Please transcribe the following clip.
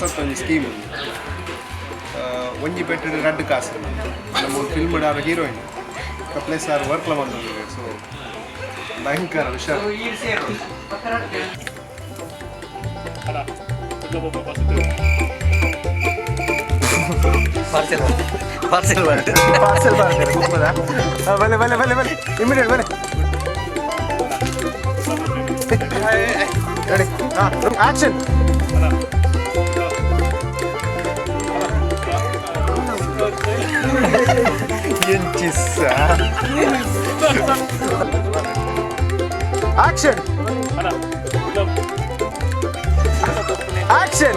ಪೊಸತ್ ಒಂಜಿ ಸ್ಕೀಮ್ ಉಂದು. ಒಂಜಿ ಪೆಟ್ಟೆಡ್ ರಡ್ಡ್ ಕಾಸು. ನಮ್ಮ ಫಿಲ್ಮ್ ಆರ್ ಹೀರೋಯಿನ್, ಪ್ಲಸ್ ಆರ್ ವರ್ಕ್ಲ ಮಂತೊಂದುಲ್ಲೆರ್. ಸೊ ಭಯಂಕರ ಹುಷಾರ್. Parcel, parcel. ಪಾರ್ಸೆಲ್ ಬರ್ತಾರೆ. ಬಲೆ ಬಲೆ ಬಲೆ ಬಲೆ, ಇಮಿಡಿಯೇಟ್ ಬಲೆ. ರೆಡಿ, ಹಾಂ, ಆಕ್ಷನ್. ಎಂಚಿಸ್ಸ. Action, action.